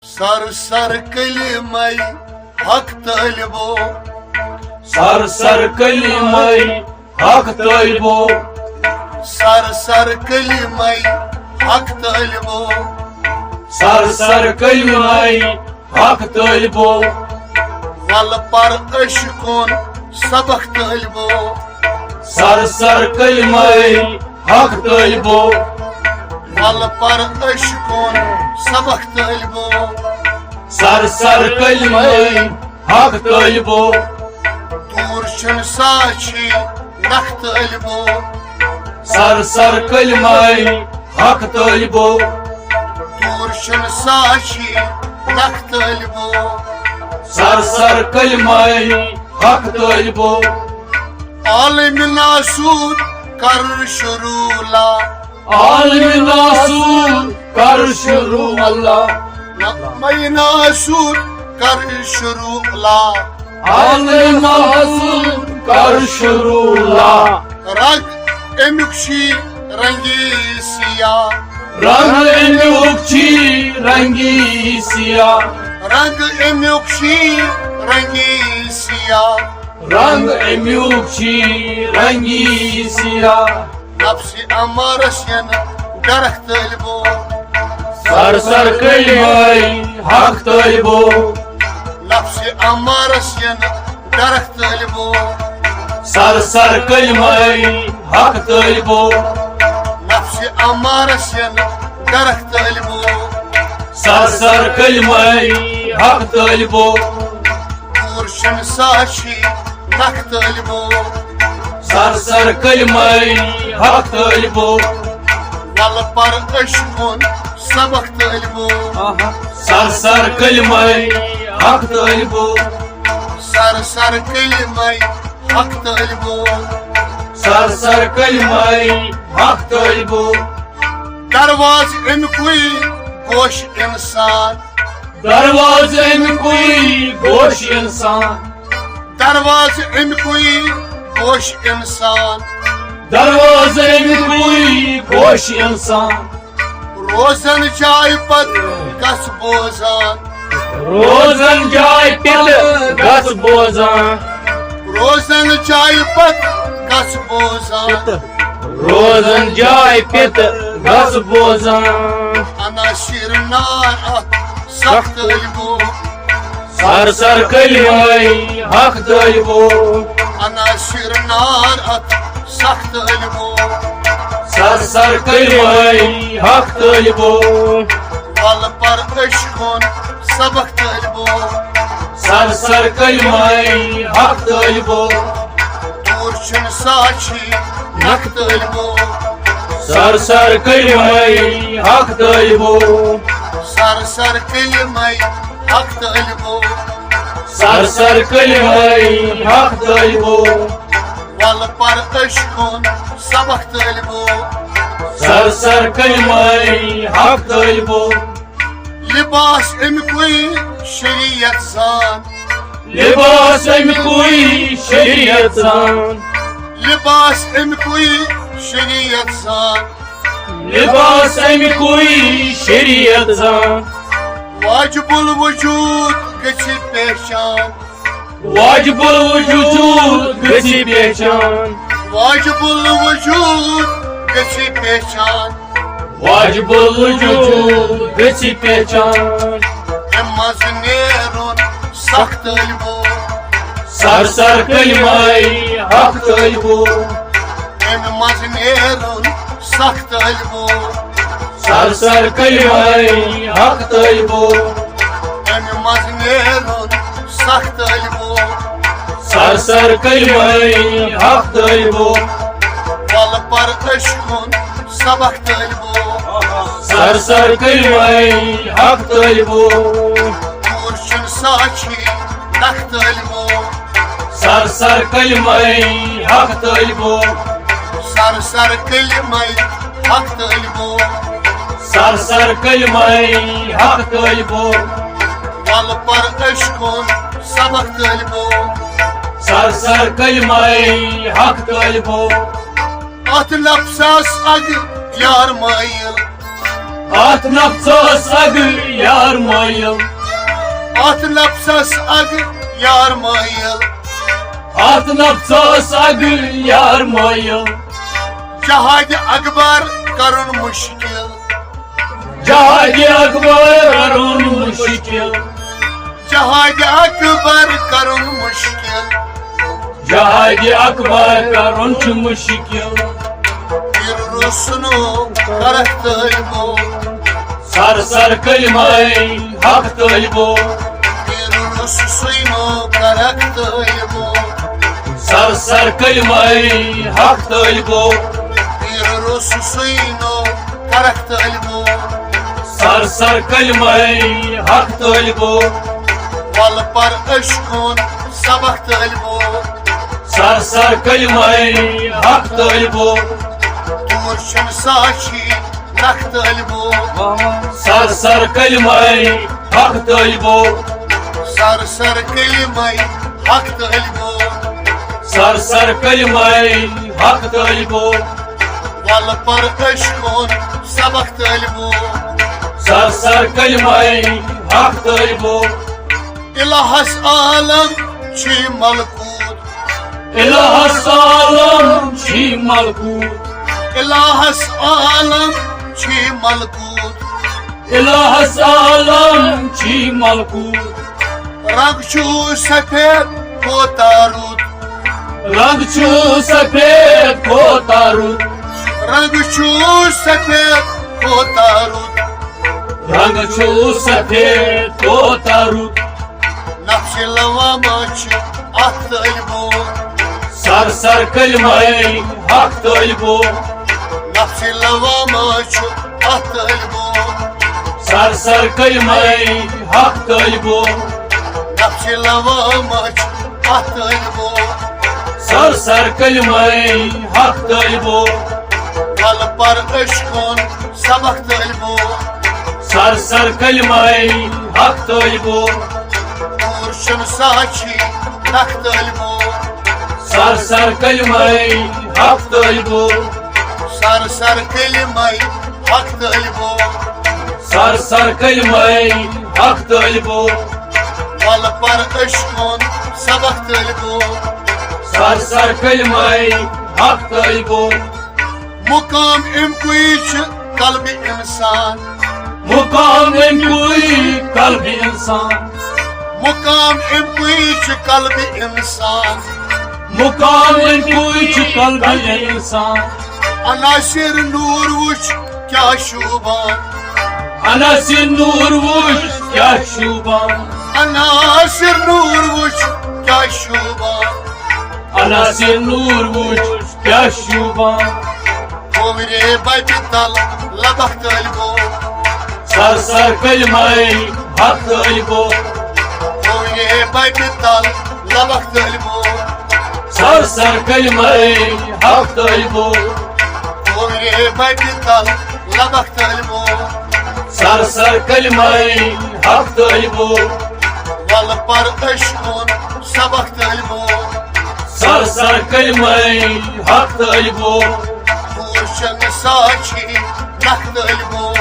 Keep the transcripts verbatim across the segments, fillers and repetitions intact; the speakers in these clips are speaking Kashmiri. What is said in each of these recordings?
سر سر کلمے حق طٲلبو۔ سر سر کلمے حق طٲلبو۔ سر سر کلمے حق طٲلبو۔ سر سر کلمے حق طٲلبو۔ ول پر عشقن سبق طٲلبو۔ سر سر کلمے حق طٲلبو۔ ول پر عشقن سبق طٲلبو۔ سر سر کلمے حق طٲلبو۔ دوٗر چھُنہٕ ساچھی نکھ طٲلبو۔ سر سر کلمے حق طٲلبو۔ دوٗر چھُنہٕ ساچھی نکھ طٲلبو۔ سر سر کلمے حق طٲلبو۔ عالم ناسوت کر شروع لا۔ عالم ناسوت کر شروع اللہ۔ نغمے ناسوت کر شروع لا۔ عالم ناسوت کر شروع اللہ۔ رنگ امیُک چھی رنگی سیاہ۔ رنگ امیُک چھی رنگی سیاہ۔ رنگ امیُک چھی رنگی سیاہ۔ رنگ امیُک چھی رنگی سیاہ۔ نفس امارس ین ڈرکھ طٲلبو۔ سر سر کلمے حق طٲلبو۔ نفس امارس ین ڈرکھ طٲلبو۔ سر سر کلمے حق طٲلبو۔ نفس امارس ین ڈرکھ طٲلبو۔ سر سر کلمے حق طٲلبو۔ دوٗر چھُنہٕ ساچھی نکھ طٲلبو۔ سر سر کلمے حق طٲلبو۔ ول پر عشقن سبق طٲلبو۔ سر سر کلمے حق طٲلبو۔ سر سر کلمے حق طٲلبو۔ سر سر کلمے حق طٲلبو۔ درواز امکُے گوش انسان۔ درواز امکُے گوش انسان۔ درواز امکُے گوش انسان۔ درواز امکُے گوش انسان۔ روزن جایہِ پتہٕ گژھ بوزان۔ روزن جایہِ پتہٕ گژھ بوزان۔ روزن جایہِ پتہٕ گژھ بوزان۔ روزن جایہِ پتہٕ گژھ بوزان۔ عناصر نار اتھ سخت طٲلبو۔ سر سر کلمے حق طٲلبو۔ عناصر نار اتھ سخت طٲلبو۔ سر سر کلمے حق طٲلبو۔ ول پر عشقن سبق طٲلبو۔ سر سر کلمے حق طٲلبو۔ دوٗر چھُنہٕ ساچھی نکھ طٲلبو۔ سر سر کلمے حق طٲلبو۔ سر سر کلمے حق طٲلبو۔ سر سر کلمے حق طٲلبو۔ ول پر عشقن سبق طٲلبو۔ سر سر کلمے حق طٲلبو۔ لباس امکُے شریعت زان۔ لباس امکُے شریعت زان۔ لباس امکُے شریعت زان۔ لباس امکُے شریعت زان۔ واجب الوجود گژھِ پہچان۔ واجب الوجود گژھِ پہچان۔ واجب الوجود گژھِ پہچان۔ واجب الوجود گژھِ پہچان۔ امہِ منٛز نیرُن سخت طٲلبو۔ سر سر کلمے حق طٲلبو۔ امہِ منٛز نیرُن سخت طٲلبو۔ سر سر کلمے حق طٲلبو۔ امہِ منٛز نیرُن سخت طٲلبو۔ سر سر کلمے حق طٲلبو۔ ول پر عشقن سبق طٲلبو۔ سر سر کلمے حق طٲلبو۔ دوٗر چھُنہٕ ساچھی نکھ طٲلبو۔ سر سر کلمے حق طٲلبو۔ سر سر کلمے حق طٲلبو۔ سر سر کلمے حق طٲلبو۔ ول پر عشقن سبق طٲلبو۔ سر سر کلمے حق طٲلبو۔ اتھ لفظس اگ یار مٲیِل۔ اتھ نفژس اگ یار مٲیِل۔ اتھ نفژس اگ یار مٲیِل۔ اتھ نفژس اگ یار مٲیِل۔ جہاد اکبر کرُن مشکل۔ جہاد اکبر کرُن مشکل۔ جہاد اکبر کرُن مشکل۔ جہاد اکبر کرُن چھُ مشکل۔ پیر رسنو کرکھ طٲلبو۔ سر سر کلمے حق طٲلبو۔ پیر رسنو کرکھ طٲلبو۔ سر سر کلمے حق طٲلبو۔ پیر رسنو کرکھ طٲلبو۔ سر سر کلمے حق طٲلبو۔ ول پر عشقُن سبق طٲلبو۔ سر سر کلمے حق طٲلبو۔ تور چھُنہٕ ساچھی نکھ طٲلبو۔ سر سر کلمے حق طٲلبو۔ سر سر کلمے حق طٲلبو۔ سر سر کلمے حق طٲلبو۔ ول پر عشقُن سبق طٲلبو۔ سر سر کلمے حق طٲلبو۔ الہس عالم چھی ملکوت۔ الہس عالم چھی ملکوت۔ الہس عالم چھی ملکوت۔ الہس عالم چھی ملکوت۔ رنگ چھُ سفید کوتاہ رُت۔ رنگ چھُ سفید کوتاہ رُت۔ رنگ چھُ سفید کوتاہ رُت۔ رنگ چھُ سفید کوتاہ رُت۔ نفسِ لوامہ چھُ اتھ طٲلبو۔ سر سر کلمے حق طٲلبو۔ نفسِ لوامہ چھُ اتھ طٲلبو۔ سر سر کلمے حق طٲلبو۔ نفسِ لوامہ چھُ اتھ طٲلبو۔ سر سر کلمے حق طٲلبو۔ ول پر عشقُن سبق طٲلبو۔ سر سر کلمے حق طٲلبو۔ تور چھُنہٕ ساچھی نکھ طٲلبو۔ سر سر کلمے حق طٲلبو۔ سر سر کلمے حق طٲلبو۔ سر سر کلمے حق طٲلبو۔ ول پر عشقُن سبق طٲلبو۔ سر سر کلمے حق طٲلبو۔ مقام امکُے چھُ قلبِ انسان۔ مقام امکُے قلبِ انسان۔ مقام امکُے چھُ قلبِ انسان۔ مقام امکُے چھُ قلبِ انسان۔ عناصر نور وٕچھ کیٛاہ شوٗبان۔ عناصر نور وٕچھ کیٛاہ شوٗبان۔ عناصر نور وٕچھ کیٛاہ شوٗبان۔ عناصر نور وٕچھ کیٛاہ شوٗبان۔ کھوورِ ببہِ تل لبخ طٲلبو۔ سر سر کلمے حق طٲلبو۔ کھوورِ ببہِ تل لبخ طٲلبو۔ سر سر کلمے حق طٲلبو۔ کھوورِ ببہِ تل لبخ طٲلبو۔ سر سر کلمے حق طٲلبو۔ ول پر عشقُن سبق طٲلبو۔ سر سر کلمے حق طٲلبو۔ تور چھُنہٕ ساچھی نکھ طٲلبو۔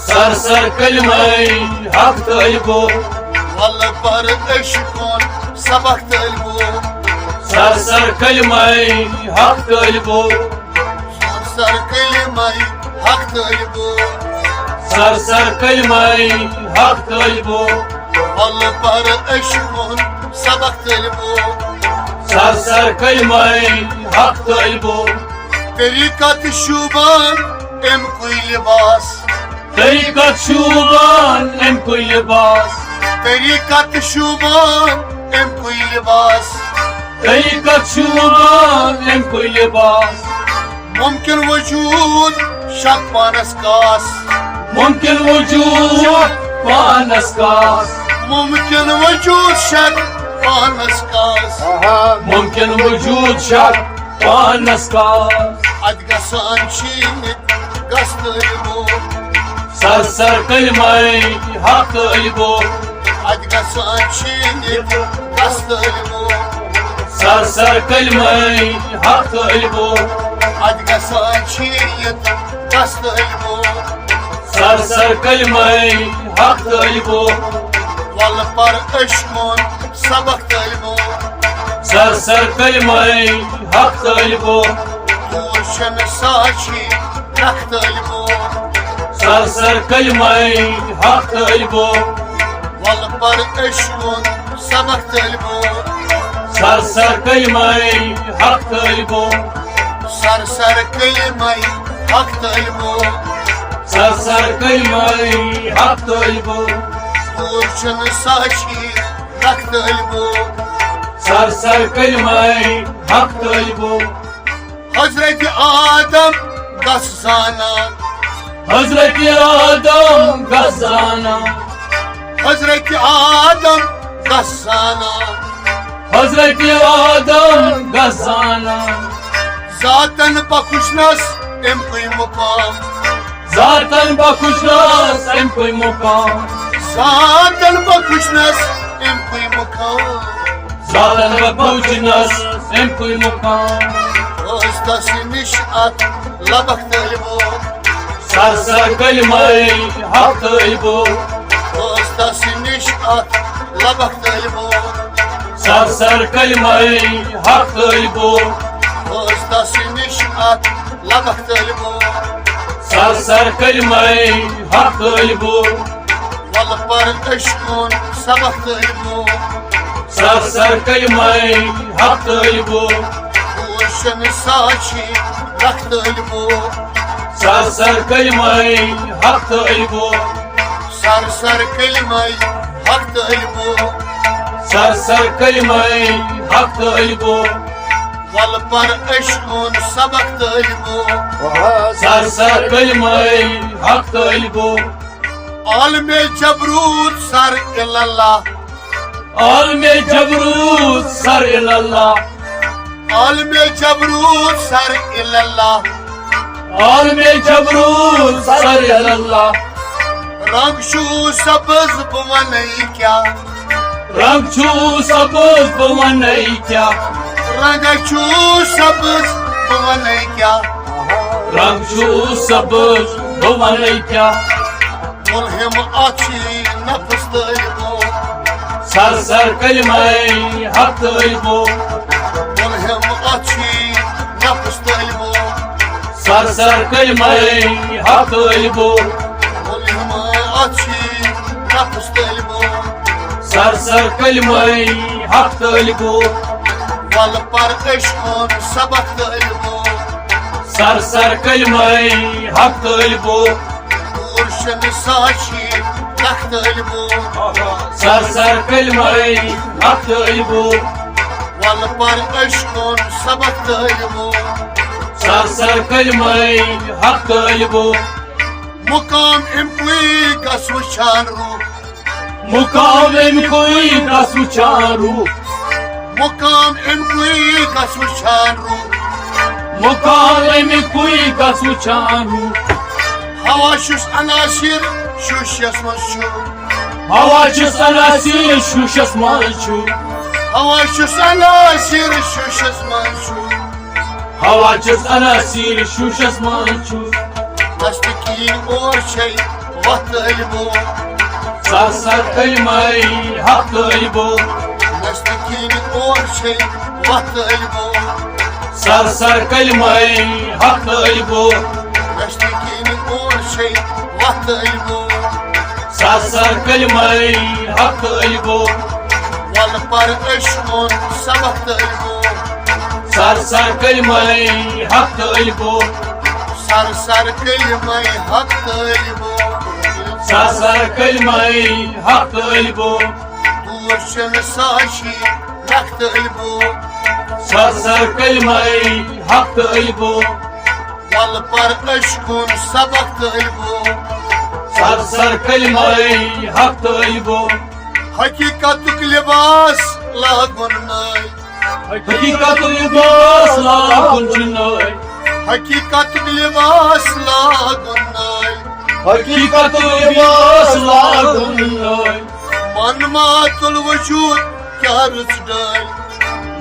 سر سر کلمے حق طٲلبو۔ ول پر عشقُن سبق طٲلبو۔ سر سر کلمے حق طٲلبو۔ سر سر کلمے حق طٲلبو۔ سر سر کلمے حق طٲلبو۔ ول پر عشقُن سبق طٲلبو۔ سر سر کلمے حق طٲلبو۔ طریقت شوٗبان امکُے لباس۔ طریقت شوٗبان امکُے لباس۔ طریقت شوٗبان امکُے لباس۔ طریقت شوٗبان امکُے لباس۔ ممکن وجود شک پانس کاس۔ ممکن وجود پانس کاس۔ ممکن وجود شک پانس کاس۔ ممکن وجود شک پانس کاس۔ اتہِ گژھان چھِ ییٚتہِ گژھ طٲلبو۔ سر سر کلمے حق طٲلبو۔ اتہِ گژھان چھِ ییٚتہِ گژھ طٲلبو۔ سر سر کلمے حق طٲلبو۔ اتہِ گژھان چھِ ییٚتہِ گژھ طٲلبو۔ سر سر کلمے حق طٲلبو۔ وَلہٕ پَر عشقُن سبق طٲلبو۔ سر سر کلمے حق طٲلبو۔ دوٗر چھَنہٕ ساچھی رکھ طٲلبو۔ سر سر کلمے حق طٲلبو۔ وَلہٕ پَر عشقُن سبق طٲلبو۔ سر سر کلمے حق طٲلبو۔ سر سر کلمے حق طٲلبو۔ سر سر کلمے حق طٲلبو۔ دوٗر چھُنہٕ ساچھی رکھ طٲلبو۔ سر سر کلمے حق طٲلبو۔ حضرت آدم گژھ زانان۔ حضرت آدم گژھ زانان۔ حضرت آدم گژھ زانان۔ حضرت آدم گژھ زانان۔ ذاتن بخشنس امکُے مقام۔ ذاتن بخشنس امکُے مقام۔ ذاتن بخشنس امکُے مقام۔ ذاتن بخشنس امکُے مقام۔ ٲس تس نِش اتھ لبک طٲلبو۔ سر سر کلمے حق طٲلبو۔ ٲس تس نِش اتھ لبک طٲلبو۔ سر سر کلمے حق طٲلبو۔ ٲس تس نِش اتھ لبک طٲلبو۔ سر سر کلمے حق طٲلبو۔ وَلہٕ پَر عشقُن سبق طٲلبو۔ سر سر کلمے حق طٲلبو۔ دوٗر چھَنہٕ ساچھی رکھ طٲلبو۔ سر سر کلمے حق طٲلبو۔ سر سر کلمے حق طٲلبو۔ سر سر کلمے حق طٲلبو۔ وَلہٕ پَر عشقُن سبق طٲلبو۔ سر سر کلمے حق طٲلبو۔ عالم جبروت سر الا اللہ۔ عالم جبروت سر الا اللہ۔ عالم جبروت سر الا اللہ۔ عالم جبروت سر الا اللہ۔ رنگ چھُ سبز بہٕ وَنَے کیٛاہ۔ رنگ چھُ سبز بہٕ وَنَے کیٛاہ۔ رنگ چھُ سبز بہٕ وَنَے کیٛاہ۔ رنگ چھُ سبز بہٕ وَنَے کیٛاہ۔ مُلہِم اَتھ چھُے نفس طٲلبو۔ سر سر کلمے حق طٲلبو۔ مُلہِم اَتھ چھُے نفس طٲلبو۔ سر سر کلمے حق طٲلبو۔ مُلہِم اَتھ چھُے نفس طٲلبو۔ سر سر کلمے حق طٲلبو۔ وَلہٕ پَر عشقُن سبق طٲلبو۔ سر سر کلمے حق طٲلبو۔ دوٗر چھَنہٕ ساچھی رکھ طٲلبو۔ سر سر کلمے حق طٲلبو۔ وَلہٕ پَر عشقُن سبق طٲلبو۔ سر سر کلمے حق طٲلبو۔ مقام امکُے گژھ وٕچھان روح۔ مقام امکُے گژھ وٕچھان روح۔ مقام امکُے گژھ وٕچھان روح۔ مقام امکُے گژھ وٕچھان روح۔ ہوا چھُس عناصر شوٗشس منٛز چھُ۔ ہوا چھُس عناصر شوٗشس منٛز چھُ۔ ہوا چھُس عناصر شوٗشس منٛز چھُ۔ ہوا چھُس عناصر شوٗشس منٛز چھُ۔ نستکیٖن اور چھے وَتھ طٲلبو۔ سر سر کلمے حق طٲلبو۔ نستکیٖن اور چھے وَتھ طٲلبو۔ سر سر کلمے حق طٲلبو۔ نستکیٖن اور چھے وَتھ طٲلبو۔ سر سر کلمے حق طٲلبو۔ وَلہٕ پَر عشقُن سبق طٲلبو۔ سر سر کلمے حق طٲلبو۔ سر سر کلمے حق طٲلبو۔ سر سر کلمے حق طٲلبو۔ دوٗر چھُنہٕ ساچھی رکھ طٲلبو۔ سر سر کلمے حق طٲلبو۔ وَلہٕ پَر عشقُن سبق طٲلبو۔ سر سر کلمے حق طٲلبو۔ حقیقتُک لباس لاگُن ناے۔ حقیقتُک لباس لاگُن چھُ ناے۔ حقیقتُک لباس لاگُن ناے۔ حقیقتُک لباس لاگُن ناے۔ من ماتُل وجود کیٛاہ رٕژ ڈٲلۍ۔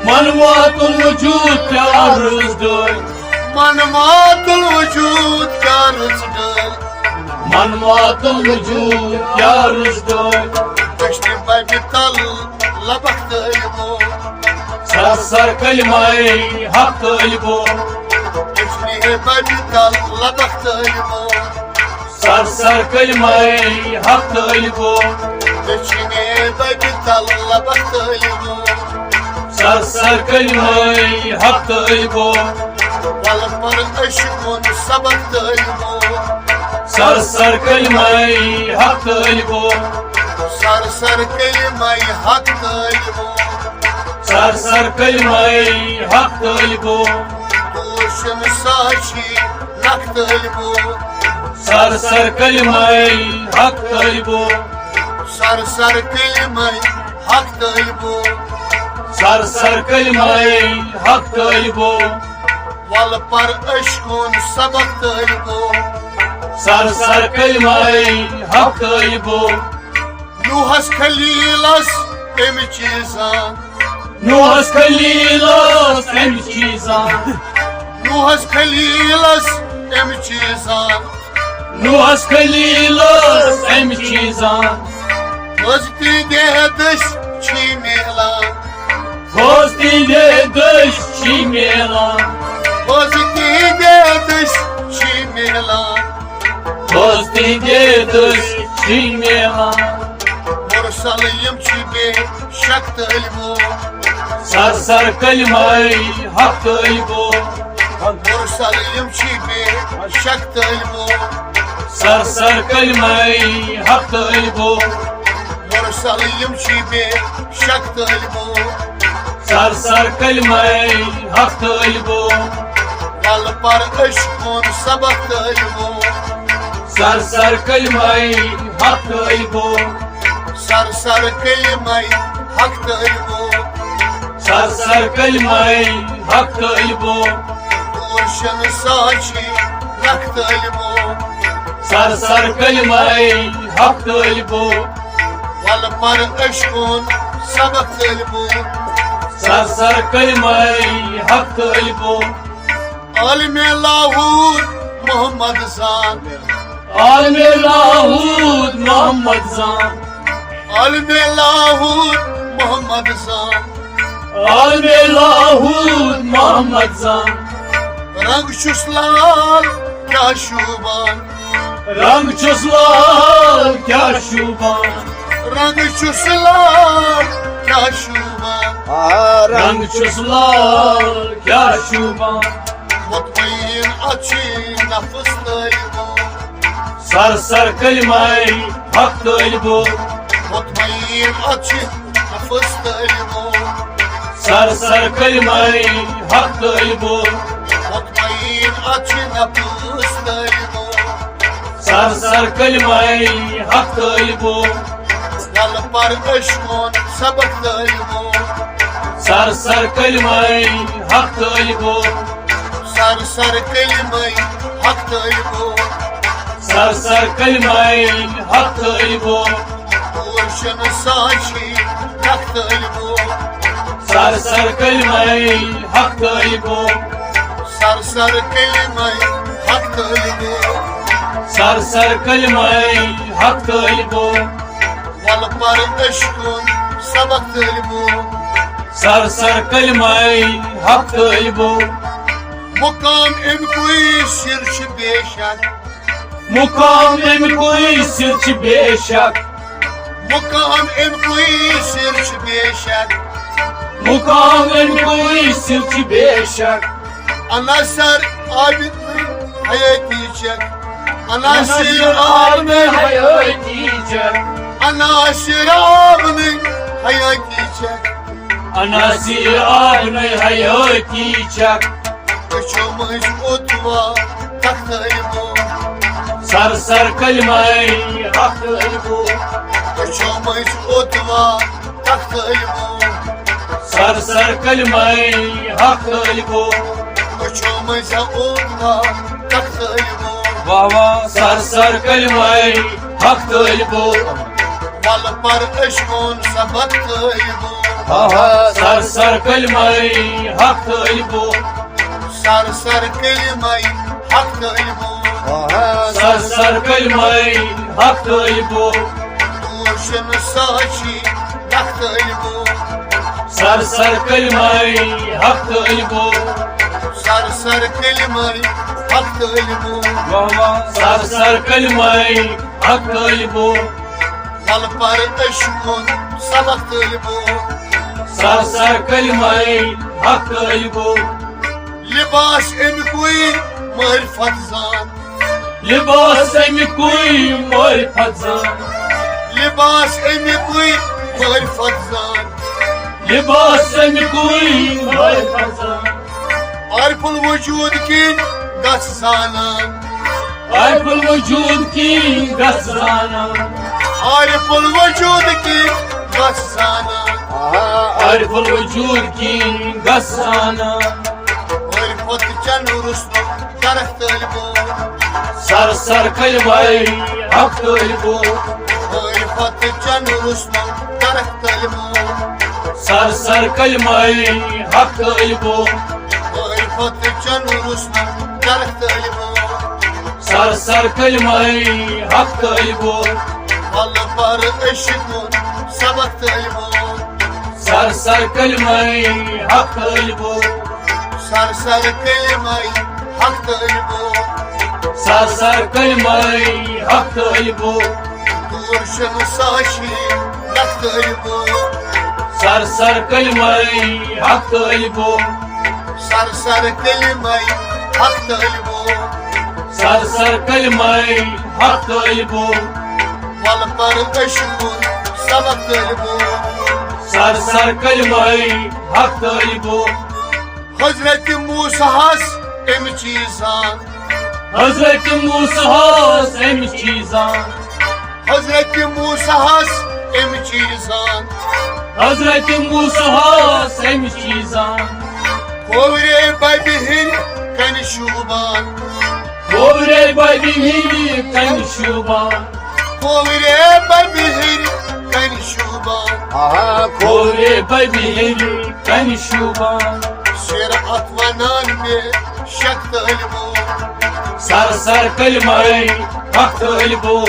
من ماتُل وجود کیٛاہ رٕژ ڈٲلۍ۔ من ماتُل وجود کیٛاہ رٕژ ڈٲلۍ۔ من ماتم وجود یا رزدار۔ دشت بابی تل لبک طالبو۔ سر سر کلمہ حق طالبو۔ دشت بابی تل لبک طالبو۔ سر سر کلمہ حق طالبو۔ دشت بابی تل لبک طالبو۔ سر سر کلمہ حق طالبو۔ ول پر عشقن سبق طالبو۔ سر سر کلمہ حق طالبو۔ سر سر کلمہ حق طالبو۔ سر سر کلمہ حق طالبو۔ دوشن ساچی نق طالبو۔ سر سر کلمہ حق طالبو۔ سر سر کلمہ حق طالبو۔ سر سر کلمہ حق طالبو۔ ول پر عشقن سبق طالبو۔ سر سر کلمہ حق طالبو۔ نوحس خلیلس امہِ چیزان۔ نوحس خلیلس امہِ چیزان۔ نوحس خلیلس امہِ چیزان۔ نوحس خلیلس امہِ چیزان۔ بوز تہندے دٔسۍ چھی میلان۔ بوز تہندے دٔسۍ چھی میلان۔ بوز تہندے دٔسۍ چھی میلان۔ بوز تہندے دٔسۍ چھی میلان۔ مرسل یم چھی بے شک طالبو۔ سر سر کلمہ حق طالبو۔ مرسل یم چھی بے شک طالبو۔ سر سر کلمہ حق طالبو۔ مرسل یم چھی بے شک طالبو۔ سر سر کلمہ حق طالبو۔ ول پر عشقن سبق طالبو۔ سر سر کلمہ حق طالبو۔ سر سر کلمہ حق طالبو۔ سر سر کلمہ حق طالبو۔ دوشن ساچی نق طالبو۔ سر سر کلمہ حق طالبو۔ ول پر عشقن سبق طالبو۔ سر سر کلمہ حق طالبو۔ عالم لاہور محمد زان۔ عالم لاہور محمد زان۔ عالم لاہور محمد زان۔ عالم لاہور محمد زان۔ رنگ چھُس لال کیا شوبان۔ رنگ چھُس لال کیا شوبان۔ رنگ چھُس لال کیا شوبان۔ آ، رنگ رنگ چھُس لال کیا شوبان۔ مطمئن اچھی نفس طالبو۔ سر سر کلمہ حق طالبو۔ مطمئن اچھی نفس طالبو۔ سر سر کلمہ حق طالبو۔ مطمئن اچھی نفس طالبو۔ سر سر کلمہ حق طالبو۔ ول پر عشقن سبق طالبو۔ سر سر کلمہ حق طالبو۔ سر سر کلمہ حق طالبو۔ سر سر کلمہ حق طالبو۔ پوشن ساچی حق طالبو۔ سر سر کلمہ حق طالبو۔ سر سر کلمہ حق طالبو۔ سر سر کلمہ حق طالبو۔ ول پر عشقن سبق طالبو۔ سر سر کلمہ حق طالبو۔ مقام امکُے سر چھُ بے شک۔ مقام امکُے سر چھُ بے شک۔ مقام امکُے سر چھُ بے شک۔ مقام امکُے سر چھُ بے شک۔ عناصر عابد حیاتی چک۔ عناصر عابد حیاتی چک۔ عناصر عابد حیاتی چک۔ عناصر عابد حیاتی چک۔ أچھو مٔنٛزۍ اوتوا تخت علمو۔ سر سر کلمہ حق علمو۔ أچھو مٔنٛزۍ اوتوا تخت علمو۔ سر سر کلمہ حق علمو۔ أچھو مٔنٛزۍ اوتوا تخت علمو۔ واہ واہ۔ سر سر کلمہ حق علمو۔ ول پر عشقن سبق طالبو۔ آہا۔ سر سر کلمہ حق طالبو۔ سر سر کلمہ حق طالبو۔ سر سر کلمہ حق طالبو۔ دوشن ساچی حق طالبو۔ سر سر کلمہ حق طالبو۔ سر سر کلمہ حق طالبو۔ سر سر کلمہ حق طالبو۔ ول پر عشقن سبق طالبو۔ سر سر کلمہ حق طالبو۔ لباس امیکُے معرفت زان۔ لباس امیکُے معرفت زان۔ لباس امیکُے معرفت زان۔ لباس امیکُے معرفت زان۔ عارف الوجود کِن گژھ زانان۔ عارف الوجود کِن گژھ زانان۔ عارف الوجود کِن گژھ زانان۔ عارف الوجود کِن گژھ زانان۔ عارفت چن رسم کرکھ طالبو۔ سر سر کلمہ حق طالبو۔ عارفت چن رسم کرکھ طالبو۔ سر سر کلمہ حق طالبو۔ عارفت چن رسم کرکھ طالبو۔ سر سر کلمہ حق طالبو۔ ول پر عشقن سبق طالبو۔ سر سر کلمہ حق طالبو۔ سر سر کلمہ حق طالبو۔ سر سر کلمہ حق طالبو۔ دوشن ساچی حق طالبو۔ سر سر کلمہ حق طالبو۔ سر سر کلمہ حق طالبو۔ سر سر کلمہ حق طالبو۔ ول پر عشقن سبق طالبو۔ سر سر کلمہ حق طالبو۔ حضرت موسیٰ ہس امہِ چیٖزان۔ حضرت موسیٰ ہس امہِ چیٖزان۔ حضرت موسیٰ ہس امہِ چیٖزان۔ حضرت موسیٰ ہس امہِ چیٖزان۔ کھوورے ببہِ ہِنٛدِ کنہِ شوٗبان۔ کھوورے ببہِ ہِنٛدِ کنہِ شوٗبان۔ کھوورے ببہِ ہِنٛدِ کنہِ شوٗبان۔ آہا۔ کھوورے ببہِ ہِنٛدِ کنہِ شوٗبان۔ سِر اتھ ونان بے شک طالبو۔ سر سر کلمہ حق طالبو۔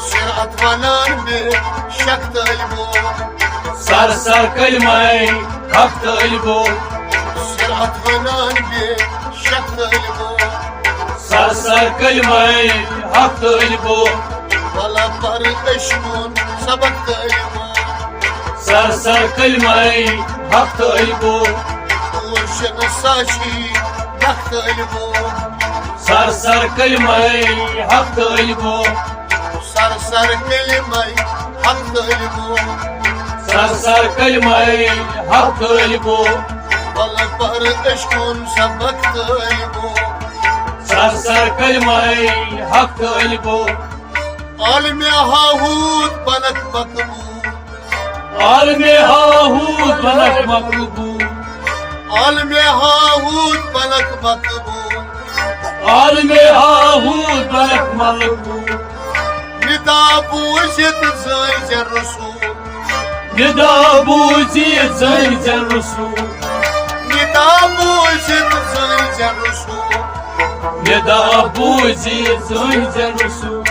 سِر اتھ ونان بے شک طالبو۔ سر سر کلمہ حق طالبو۔ سِر اتھ ونان بے شک طالبو۔ سر سر کلمہ حق طالبو۔ ول پر عشقن سبق طالبو۔ سر سر کلمہ حق طالبو۔ دوشن ساچی حق طالبو۔ سر سر کلمہ حق طالبو۔ سر سر کلمہ حق طالبو۔ سر سر کلمہ حق طالبو۔ ول پر عشقن سبق طالبو۔ سر سر کلمہ حق طالبو۔ عالم ہاہوت بنک مقبول۔ عالم ہاہوت بنک مقبول۔ عالم ہاہوت بنک مقبول۔ عالم ہاہوت بنک مقبول۔ ندا بوزت زٲنۍ زٮ۪ن رسول۔ ندا بوزت زٲنۍ زٮ۪ن رسول۔ ندا بوزت زٲنۍ زٮ۪ن رسول۔ ندا بوزت زٲنۍ زٮ۪ن رسول۔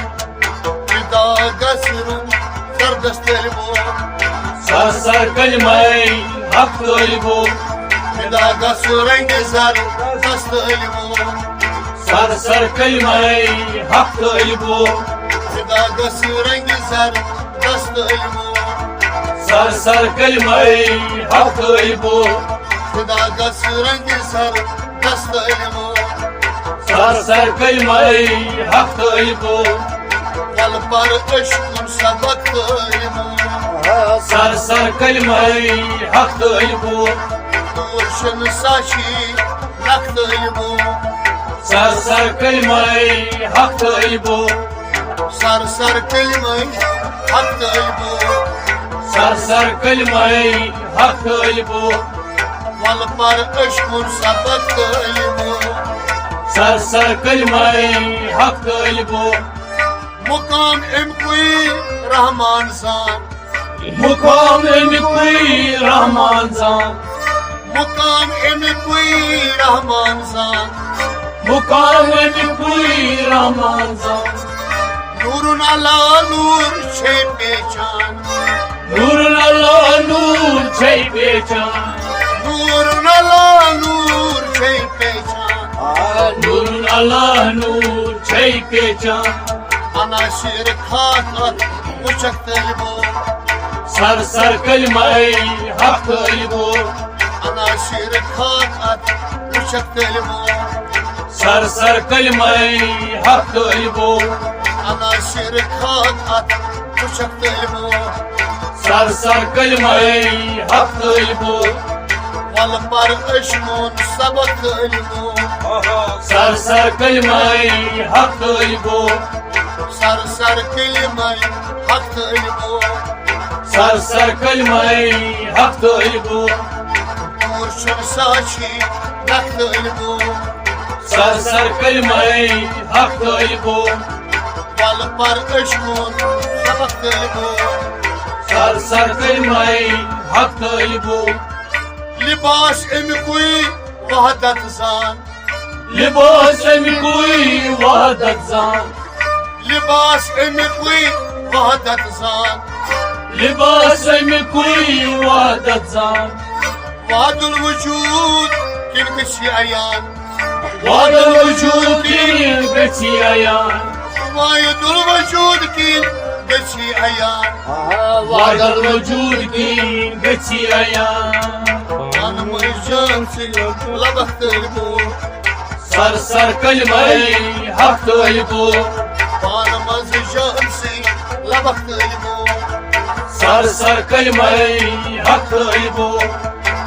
ندا گژھ رنگ زردست علمو۔ سر سر کلمہ حق طالبو۔ ندا گژھ رنگ زردست علمو۔ سر سر کلمہ حق طالبو۔ ندا گژھ رنگ زردست علمو۔ سر سر کلمہ حق طالبو۔ ندا گژھ رنگ زردست علمو۔ سر سر کلمہ حق طالبو۔ ول پر عشقن سبق طالبو۔ سر سر کلمہ حق طالبو۔ دوشن ساچی حق طالبو۔ سر سر کلمہ حق طالبو۔ سر سر کلمہ حق طالبو۔ سر سر کلمہ حق طالبو۔ ول پر عشقن سبق طالبو۔ سر سر کلمہ حق طالبو۔ مقام امیکُے رحمان زان۔ مقام امیکُے رحمان زان۔ مقام امیکُے رحمان زان۔ حکام اَمہِ کُے رحمان زان۔ نورن علی نور چھے پیچان۔ نورن علی نور چھے پیچان۔ نورن علی نور چھے پیچان۔ آ، نورن علی نور چھے پیچان۔ عناصر خاک اتھ وچھکھ طٲلبو۔ سر سر کلمہ حق طٲلبو۔ عناصر خاک اتھ وچھکھ طٲلبو۔ سر سر کلمہ حق طٲلبو۔ عناصر خاک اتھ وچھکھ طٲلبو۔ سر سر کلمہ حق طٲلبو۔ ول پر عشقُن سبق طٲلبو۔ سر سر کلمہ حق طٲلبو۔ سر سر کلمہ حق طٲلبو۔ سر سر کلمہ حق طٲلبو۔ نور چھُنہٕ ساچھی نکھ طٲلبو۔ سر سر کلمہ حق طٲلبو۔ ول پر عشقُن سبق طٲلبو۔ سر سر کلمہ حق طٲلبو۔ لباس اَمہِ کُے وحدت زان۔ لباس اَمہِ کُے وحدت زان۔ لباس اَمہِ کُے وحدت زان۔ لباس اَمہِ کُے وحدت زان۔ وحد الوجود کِن گژھی عیان۔ وحد الوجود کِن گژھی عیان۔ وحد الوجود کِن گژھی عیان۔ وحد الوجود کِن گژھی عیان۔ پانہٕ مٔنٛزۍ جان سٕے لبخ طٲلبو۔ سر سر کلمہ حق طٲلبو۔ پانہٕ مٔنٛزۍ جان سٕے لبخ طٲلبو۔ سر سر کلمہ حق طٲلبو۔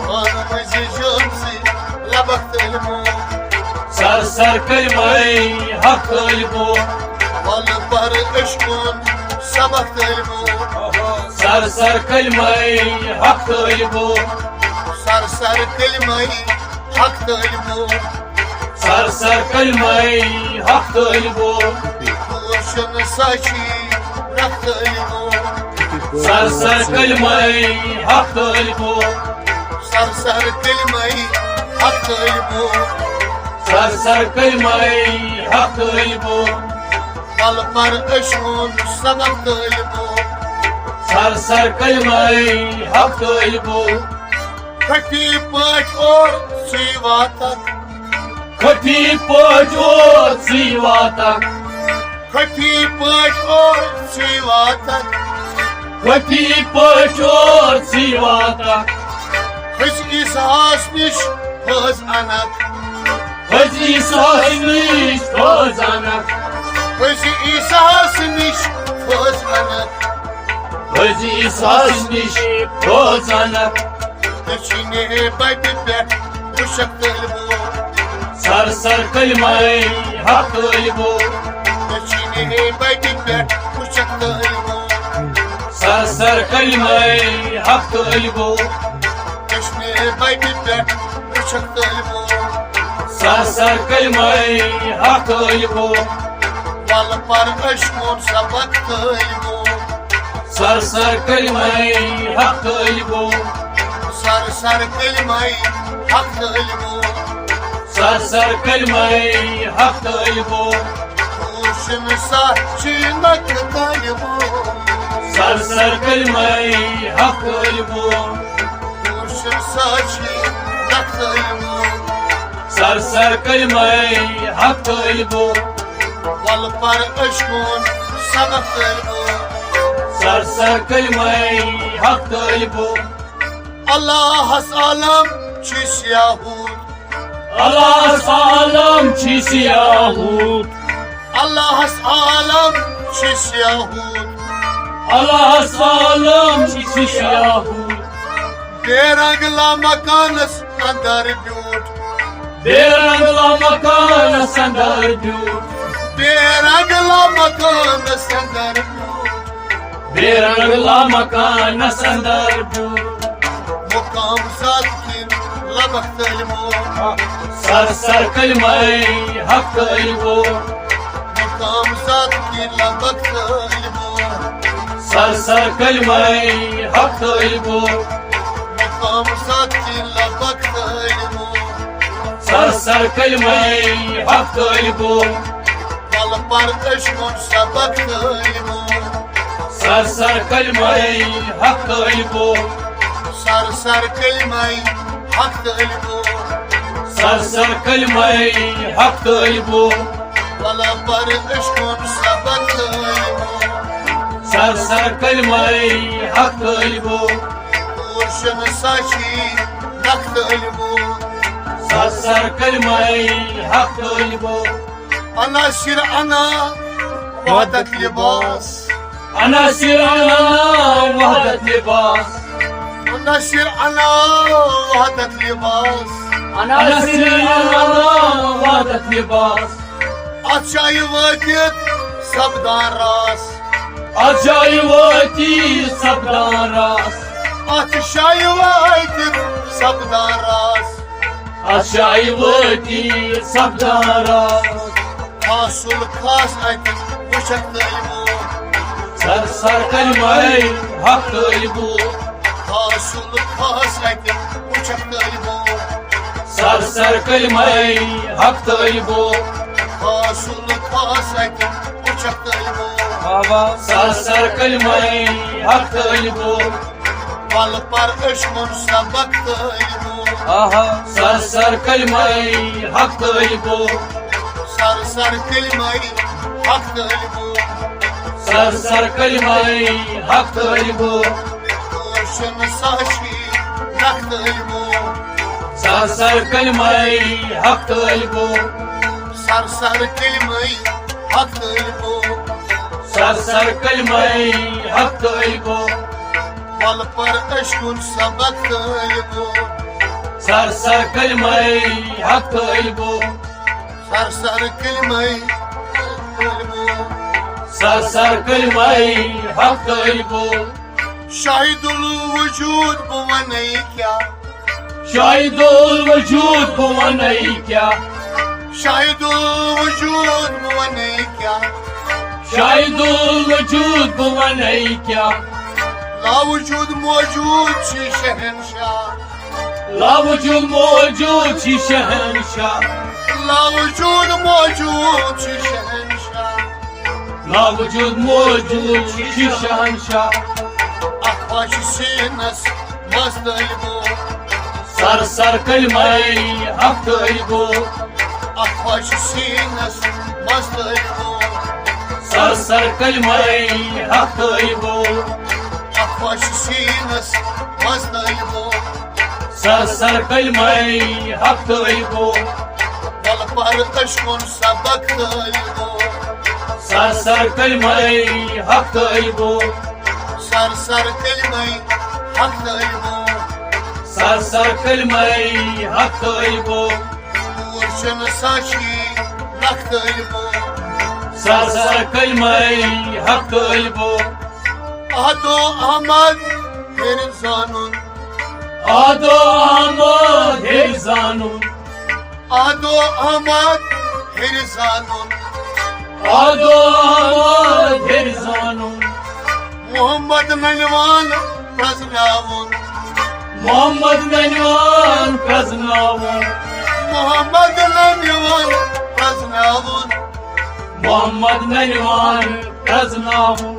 پانہٕ مٔنٛزۍ جان سٕے لبخ طٲلبو۔ سر سر کلمہ حق طٲلبو۔ ول پر عشقُن سبق طٲلبو۔ سر سر کلمہ حق طٲلبو۔ سر سر کلمہ حق طٲلبو۔ سر سر کلمہ حق طٲلبو۔ نور چھُنہٕ ساچھی نکھ طٲلبو۔ سر سر کلمہ حق طٲلبو۔ سر سر کلمہ حق طٲلبو۔ سر سر کلمہ حق طٲلبو۔ ول پر عشقُن سبق طٲلبو۔ سر سر کلمہ حق طٲلبو۔ خفی پٲٹھۍ اور ژٕے واتکھ۔ خفی پٲٹھۍ اور ژٕے واتکھ۔ خفی پٲٹھۍ اور ژٕے واتکھ۔ خفی پٲٹھۍ اور ژٕے واتکھ۔ حض عیسیٰ ہس نِش فٲض انکھ۔ حض عیسیٰ ہس نِش فٲض انکھ۔ حض عیسیٰ ہس نِش فٲض انکھ۔ حض عیسیٰ ہس نِش فٲض انکھ۔ دٔچھِنہِ بَٹہِ پٮ۪ٹھ وٕچھکھ طٲلبو۔ سر سر کلمہ حق طٲلبو۔ دٔچھِنہِ بَٹہِ پٮ۪ٹھ وٕچھکھ طٲلبو۔ سر سر کلمہ حق طٲلبو۔ دٔچھِنہِ بَٹہِ پٮ۪ٹھ وٕچھکھ طٲلبو۔ سر سر کلمہ حق طٲلبو۔ ول پر عشقُن سبق طٲلبو۔ سر سر کلمہ حق طٲلبو۔ سر سر کلمہ حق طٲلبو۔ سر سر کلمہ حق طٲلبو۔ روشن ساچی نکھ طٲلبو۔ سر سر کلمہ حق طٲلبو۔ روشن ساچی نکھ طٲلبو۔ سر سر کلمہ حق طٲلبو۔ ول پر عشقُن سبق طٲلبو۔ سر سر کلمہ حق طٲلبو۔ اللہس عالم چھُ سیاہوٗت۔ اللہس عالم چھُ سیاہوٗت۔ اللہس عالم چھُ سیاہوٗت۔ اللہس عالم چھُ سیاہوٗت۔ بے رنگ لامکانس اندر بیوٗٹھ۔ بے رنگ لامکانس اندر بیوٗٹھ۔ بے رنگ لامکانس اندر بیوٗٹھ۔ بے رنگ لامکانس اندر بیوٗٹھ۔ مقام ذات کِن لبخ طٲلبو۔ سر سر کلمہ حق طٲلبو۔ مقام ذات کِن لبخ طٲلبو۔ سر سر کلمہ حق طٲلبو۔ مقام ذات کِن لبخ طٲلبو۔ سر سر کلمہ حق طالبو۔ ول پر عشقن سبق طالبو۔ سر سر کلمہ حق طالبو۔ سر سر کلمہ حق طالبو۔ سر سر کلمہ حق طالبو۔ ول پر عشقن سبق طالبو۔ سر سر کلمہ حق طالبو۔ پوشن ساشی نقد علمو۔ سر سر کلمہ حق طالبو۔ عناصر انا وحدت لباس۔ عناصر انا وحدت لباس۔ عناصر انا وحدت لباس۔ عناصر انا وحدت لباس۔ اتھ جایہِ وٲتِتھ سپدان راس۔ اتھ جایہِ وٲتِتھ سپدان راس۔ اتھ جایہِ وٲتِتھ سپدان راس۔ اتھ جایہِ وٲتِتھ سپدان راس۔ حاصل خاص اتہِ وٕچھکھ طالبو۔ سر سر کلمہ حق طالبو۔ حاصل خاص اتہِ وٕچھکھ طالبو۔ سر سر کلمہ حق طالبو۔ حاصل خاص اتہِ وٕچھکھ طالبو۔ آوا۔ سر سر کلمہ حق طالبو۔ ول پر عشقن سبق طالبو۔ آہا۔ سر سر کلمہ حق طالبو۔ سر سر کلمہ حق طالبو۔ سر سر کلمہ حق طالبو۔ پوشن ساشی نقد علمو۔ سر سر کلمہ حق طالبو۔ سر سر کلمہ حق طالبو۔ سر سر کلمہ حق طالبو۔ ول پر عشقن سبق طالبو۔ سر سر کلمہ حق طالبو۔ سر سر کلمہ طالبو۔ سر سر کلمہ حق طالبو۔ شاہد الوجود بہٕ وَنَے کیٛاہ۔ شاہد الوجود بہٕ وَنَے کیٛاہ۔ شاہد الوجود بہٕ وَنَے کیٛاہ۔ شاہد الوجود بہٕ وَنَے کیٛاہ۔ لاوجود موجود چھِ شہنشاہ۔ لاوجود موجود چھِ شہنشاہ۔ لاوجود موجود چھِ شہنشاہ۔ لاوجود موجود چھِ شہنشاہ۔ اکھ پاش سینس منٛز طالبو۔ سر سر کلمہ حق طالبو۔ اکھ پاش سینس منٛز طالبو۔ سر سر کلمہ حق طالبو۔ اکھ پاش سینس منٛز طالبو۔ سر سر کلمہ حق طالبو۔ ول پر عشقن سبق طالبو۔ سر سر کلمہ حق طالبو۔ سر سر کلمہ حق طالبو۔ سر سر کلمہ حق طالبو۔ پوشن ساشی نقد علمو۔ سر سر کلمہ حق طالبو۔ آدو احمد ہیٚرِ زانُن۔ آدو احمد ہیٚرِ زانُن۔ آدو احمد ہیٚرِ زانُن۔ آدو احمد ہیٚرِ زانُن۔ محمد ننوان پرزناوُن۔ محمد ننوان پرزناوُن۔ محمد ننوان پرزناوُن۔ محمد ننوان پرزناوُن۔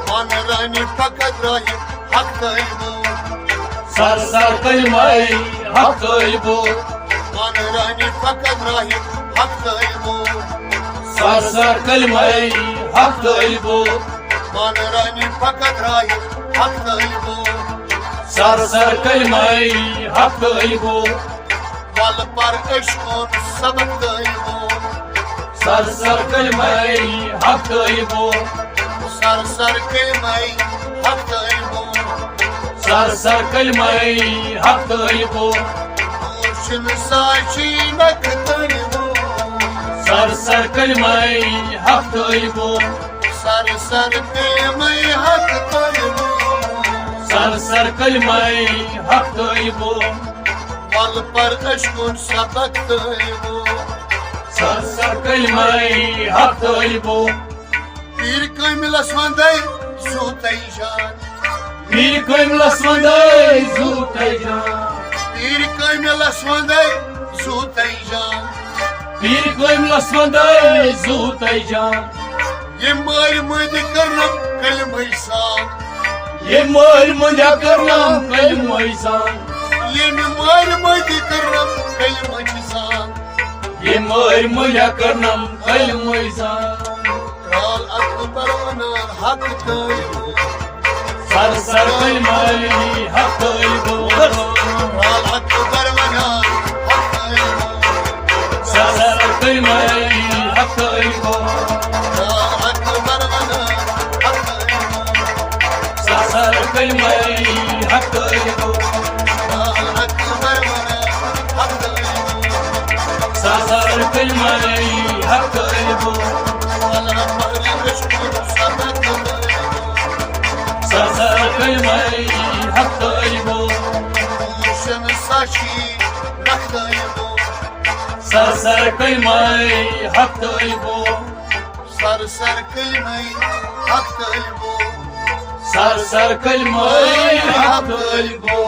پانہٕ رانی فقط راہی حق طالبو۔ سر سر کلمہ حق طالبو۔ پانہٕ رانی فقط راہی حق طالبو۔ سر سر کلمہ حق طالبو۔ پانہٕ رانی فقط راہی حق طالبو۔ سر سر کلمہ حق طالبو۔ ول پر عشقن سبق طالبو۔ سر سر کلمہ حق طالبو۔ سر سر کلمہ حق طالبو۔ سر سر کلمہ حق طالبو۔ پوشن ساشی نقد علمو۔ سر سر کلمہ حق طالبو۔ سر سر کلمہ حق طالبو۔ سر سر کلمہ حق طالبو۔ ول پر عشقن سبق طالبو۔ سر سر کلمہ حق طالبو۔ پیٖر کٲمِلس وندے زوٗ تَے جان۔ پیٖر کٲمِلس وندے زوٗ تَے جان۔ پیٖر کٲمِلس وندے زوٗ تَے جان۔ پیٖر کٲمِلَس وَندَے زوٗ تَے جان۔ ییٚمۍ مٲلۍ مٔنٛدۍ کٔرنَم کلمَے سان۔ ییٚمۍ مٲلۍ مٔنٛدۍ کٔرنَم کلمَے سان۔ ییٚمۍ مٲلۍ مٔنٛدۍ کٔرنَم کلمَے سان۔ ییٚمۍ مٲلۍ مٔنٛدۍ کٔرنَم کلمَے سان۔ کرٛال اکبر وَنان حق تہٕ۔ سر سر کلمَے حق تہٕ۔ کرٛال اکبر وَنان حق تہٕ۔ سر سر کلمَے حق تہٕ۔ کرٛال اکبر وَنان حق تہٕ۔ سر سر کلمَے حق تہٕ۔ کرٛال اکبر وَنان حق تہٕ۔ سر سر کلمَے حق تہٕ۔ سر سر کلمَے حق تہٕ۔ سر سر کلمَے حق تہٕ۔ سر سر کلمَے حق تہٕ۔ سر سر کلمَے حق تہٕ۔